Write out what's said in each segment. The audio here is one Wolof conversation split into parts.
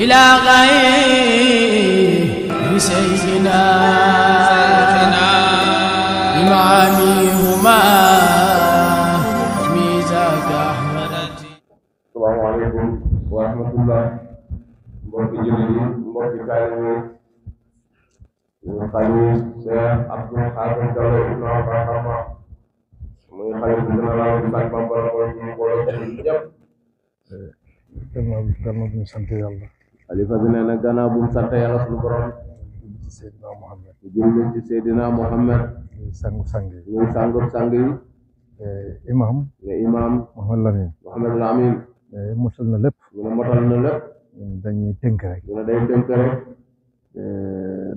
إلى غير سيدنا إمامهما ميزاك أحمد. السلام عليكم ورحمة الله. mbokki jullit yi mbokki taalibe yi ñu xali Cheikh Abdou Khadim Gallo Ibn Barhama muy xalifa général bu Sëñ Bamba ko ñu mbooloo jullit yëpp. gannaaw bu ñu sant yàlla. xalifa bi nee na gannaaw bu mu sant yàlla suñu borom. ci Seydina Mohamed. julli ci Seydina Mohamed. muy sang yi. muy sang yi. imam. ne imam. Mohamed Lamine. Mohamed Lamine. motal na lépp. mu ne motal na lépp. dañuy tënk rek. mu ne day tënk rek.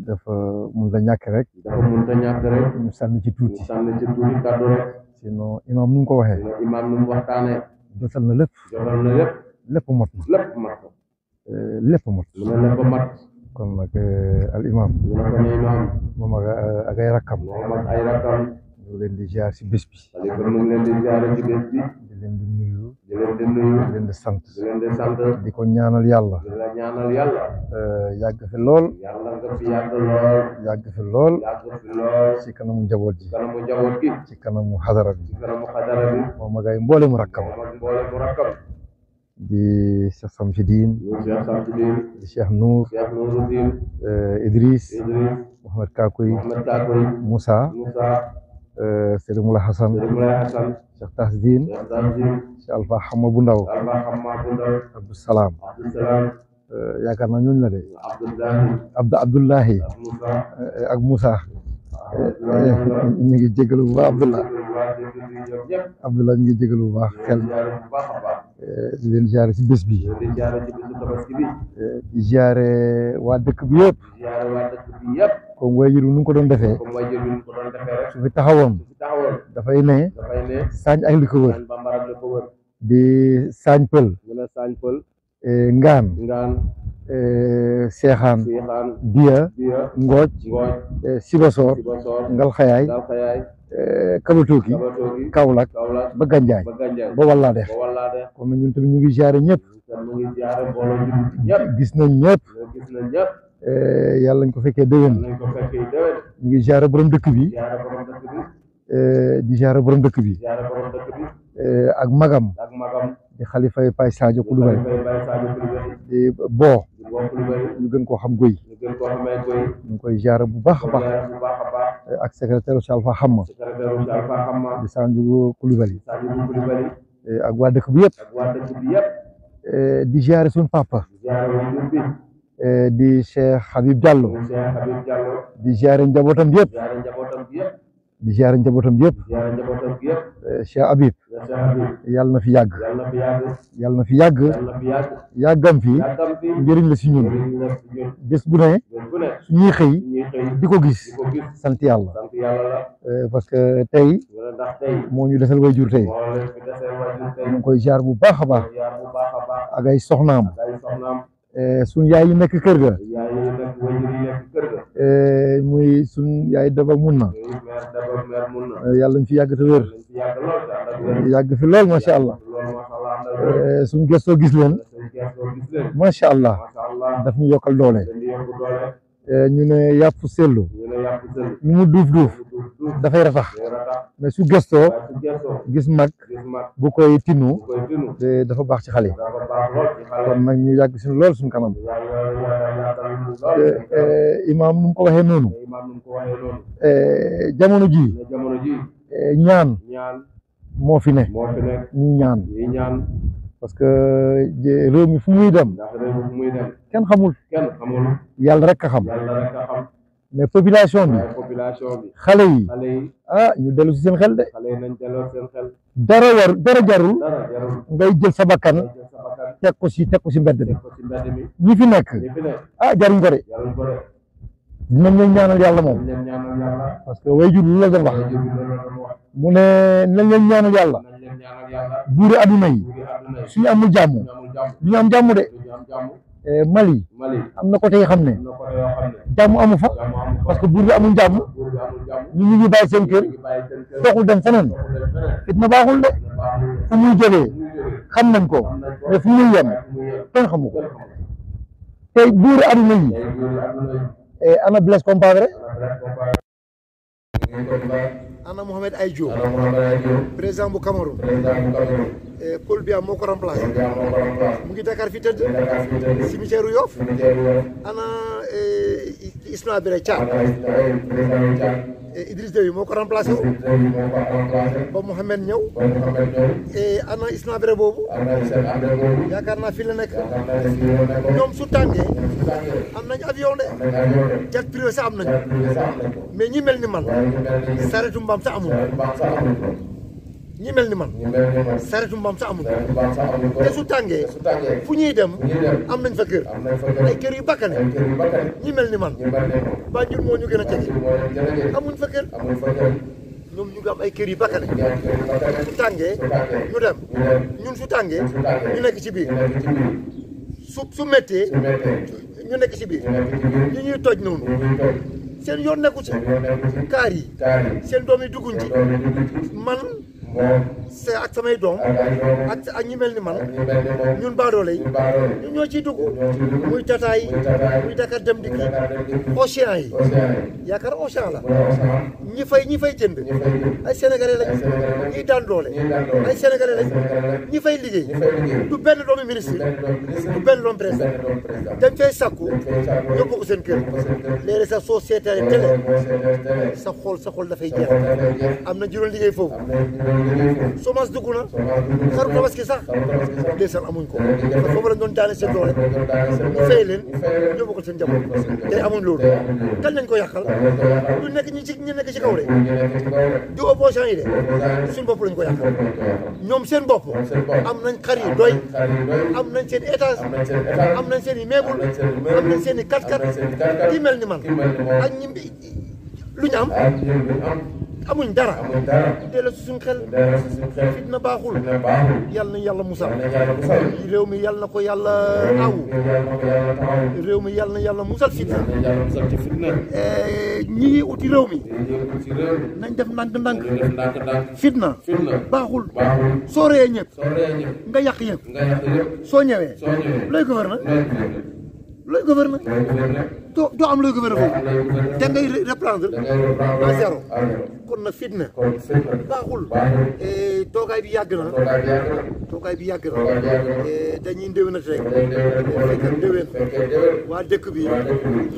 dafa mun la ñàkk rek. dafa mun ta ñàkk rek. ñu sànni ci tuuti. ñu sànni ci tuuti kàddu rek. sinon imam nu mu ko waxee. imam nu mu waxtaanee. jotal na lépp. jotal na lépp. lépp mot na. lépp mat. lépp mot. mu ne lépp mat. kon nag al imam. mu ne ko ne imam. moom ak ay rakkam. moom ak ay rakkam. ñu leen di ziar si bés bi. xalifa mu ngi leen di ziar ci bés bi. di leen di nuyu. di leen di nuyu. di leen di sant. di leen di sant. di ko ñaanal yàlla. di la ñaanal yàlla. yàgg fi lool. yàlla nga fi yàgg lool. yàgg fi lool. yàgg fi lool. ci kanamu njaboot ji. ci kanamu njaboot gi. ci kanamu xadara bi. ci kanamu xadara bi. moom ak ay mboolemu rakkam. moom ak mboolemu rakkam. di Cheikh Samsidine. muy Cheikh Samsidine. di Cheikh Nour. Cheikh Nouruddin. Idriss. Idriss. Mohamed Kakoy. Mohamed Kakoy. Moussa. Moussa. Serigne Moulay Hassan. Serigne Moulay Hassan. Cheikh Tasdine. Cheikh Tasdine. Cheikh Alpha Xama bu ndaw. Alpha Xama bu ndaw. Abdou Salam. Abdou Salam. yaakaar naa ñooñu la de. Abdullahi. Abdullahi. ak Moussa. ñu ngi jégalu bu baax Abdullah. Abdullah ñu ngi jégalu bu baax xel. di leen ziare si bés bi. di ziare waa dëkk bi yëpp. comme waajur nu ko doon defee. su fi taxawoon. dafay ne. saañ ak li ko wër. di saañ pël. ngaan. seexaan. biya. ngooj. sibasoor. ngal xayaay. Kabatoki. Kaolack. ba Gandiaye. ba Wallaade. kon ñun tamit ñu ngi ziare ñëpp. gis nañ ñëpp. yàlla ñu ko fekkee déwén. ñu ngi ziare borom dëkk bi. di ziare borom dëkk bi. ak magam. di xalifa Pay Sadio Coulibaly. di boo. ñu gën koo xam Goy. ñu ngi koy ziare bu baax a baax. ak secrétaire Cheikh Alpha Xama. di Sanju Coulibaly. ak waa dëkk bi yëpp. di ziare suñu papa. di Cheikh Habib Diallo. di ziare njabootam yëpp. di ziare njabootam yëpp. Cheikh Habib. yàlla na fi yàgg. yàlla na fi yàgg. yàggam fi. njëriñ la si ñun. bés bu ne. su ñuy xëy. di ko gis. sant yàlla. parce que tey. moo ñu desal way jur tey. ñu ngi koy ziar bu baax a baax. ak ay soxnaam. suñ yaay yi nekk kër ga. muy suñ yaay Daba mun na. yàlla ñu fi yàgg te wér. yàgg fi lool macha allah. suñ gëstoo gis leen. macha allah. daf ñu yokkal doole. ñu ne yàpp sellu. nu mu duuf dafay ratax. mais su gëstoo gis mag bu koy tinu dafa baax ci xale yi. kon nag ñu yàgg suñu lool suñu kanam. imaam nu mu ko waxee noonu. jamono ji ñaan moo fi ne. ñu ñaan parce que réew mi fu muy dem kenn xamul yàlla rek a xam. mais population bi xale yi ñu dellu si seen xel de. dara jarul ngay jël sa bakkan teg ko si mbedd bi. ñi fi nekk jaruñ ko de. dinañ leen ñaanal yàlla moom. parce que waajur lu la doon wax. mu ne nañ leen ñaanal yàlla. buuri adduna yi suñu amul jàmm duñu am jàmm de. Mali am na côté yoo xam ne jàmm amu fa parce que buur bi amul jàmm ñu ngi bàyyi seen kër doxul dem feneen fitna baaxul de. fu muy jógee xam nañ ko mais fu muy yem kenn xamu ko. tey buuri aduna yi ana Blaise Compaoré ana Mohamed Aïdjo président bu Cameroun Paul Biya moo ko remplacé mu ngi Dakar fi tëdd cimetière Yoff ana Ismaïla Biré Thiam Idriss Déby moo ko remplacé ba Mohamed ñëw ana Ismaïla Biré boobu yaakaar naa fi la nekk ñoom su tàngee am nañ avion de jet privé sax am nañ mais ñi mel ni man saretu mbaam sax amul ñi mel ni man saretu mbaam sax amul te su tàngee fu ñuy dem am nañ fa kër ay kër yu bakkane ñi mel ni man Banjul moo ñu gën a jege amuñ fa kër ñoom ñu ngi am ay kër yu bakkane su tàngee ñu dem ñun su tàngee ñu nekk ci biir su méttee ñu nekk ci biir ñu ñuy toj noonu seen yoon nekku ci kaar yi seen doom yi dugguñ ci man c'est ak samay doom ak ñi mel ni man ñun baadoole yi ñun ñoo ciy dugg muy Tata yi muy Dakar Dem Dikk Océan yi yaakaar Océan la ñi fay jënd ay sénégalais lañ ñiy daan doole ay sénégalais lañ ñi fay liggéey du benn doomu ministre du benn doomu président dañ fay sakku yóbbu ko seen kër léeg-léeg sax soo seetalee télé sa xol dafay jeex am na juróom liggéey foofu Somas dugg na xaru tabaski sax ndeysaan amuñ ko foofu lañ doon daane seen doole ñu fay leen yóbbu ko seen njaboot tey amuñ loolu kan lañ ko yàqal du nekk ñi nekk ci kaw de du opposition yi de suñ bopp lañ ko yàqal ñoom seen bopp am nañ xar yi doy am nañ seen étage am nañ seen i meuble am nañ seen i kat-kat ki mel ni man ak ñi lu ñu am amuñ dara delloo si suñ xel fitna baaxul yàlla na yàlla musal réew mi yàlla na ko yàlla aawu réew mi yàlla na yàlla musal fitna ñi uti réew mi nañ def ndànk-ndànk fitna baaxul soo reyee ñëpp nga yàq yëpp soo ñëwee looy gouverner doo am looy gouverner foofu te ngay reprendre à zéro kon nag fitna baaxul toogaay bi yàgg na dañuy ndéwénat rek fekk ndéwén waa dëkk bi ñu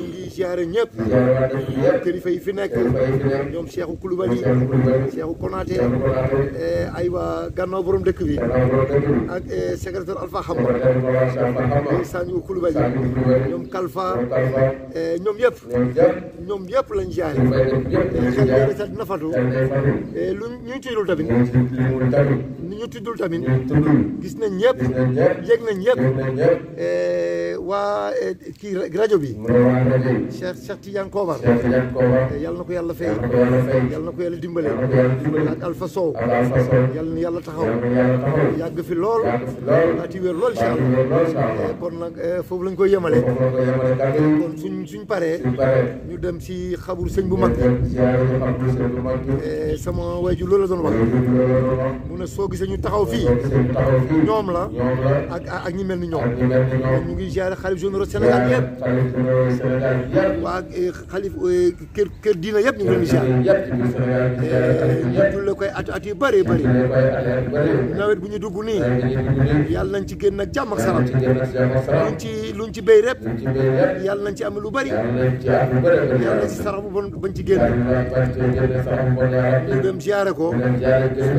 ngi ziare ñëpp kilifa yi fi nekk ñoom Cheikhou Koulibaly Cheikhou Konaté ay waa gannaaw borom dëkk bi ak secrétaire Alpha Xamma Saniou Koulibaly ñoom Kalfa ñoom yëpp lañ ziare xel yéene sax dina fatu lu ñu tuddul tamit gis nañ ñëpp yëg nañ ñëpp waa kii rajo bi Cheikh Tidiane Kobar yàlla na ko yàlla fay yàlla na ko yàlla dimbale ak Alpha Sow yàlla na yàlla taxaw yàgg fi lool ati wér lool incha allah kon nag foofu lañ koy yemale kon suñ paree ñu dem si xabru sëñ bu mag sama waajur loolu la doon wax mu ne soo gisee ñu taxaw fii ñoom la ak ñi mel ni ñoom ñu ngi ziare xalif généraux Sénégal yëpp waa xalif kër diina yëpp ñu ngi leen di ziare ñu tulle koy at yu bëri nawet bu ñu dugg nii yàlla nañ ci génn ak jàmm ak salaam luñ ci béy rek yàlla nañ ci am lu bëri yàlla nañ ci sarax bu bon bañ ci génn ñu dem ziare ko su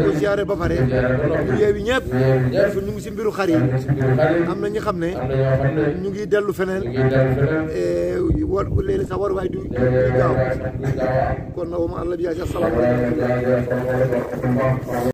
ko ziare ba pare ñu yeewi ñëpp su ñu ngi si mbiru xar yi am na ñi xam ne ñu ngi dellu feneen léeg-léeg sax war waay du gaaw kon na wa ma àlla bi yaa si asalaamaaleykum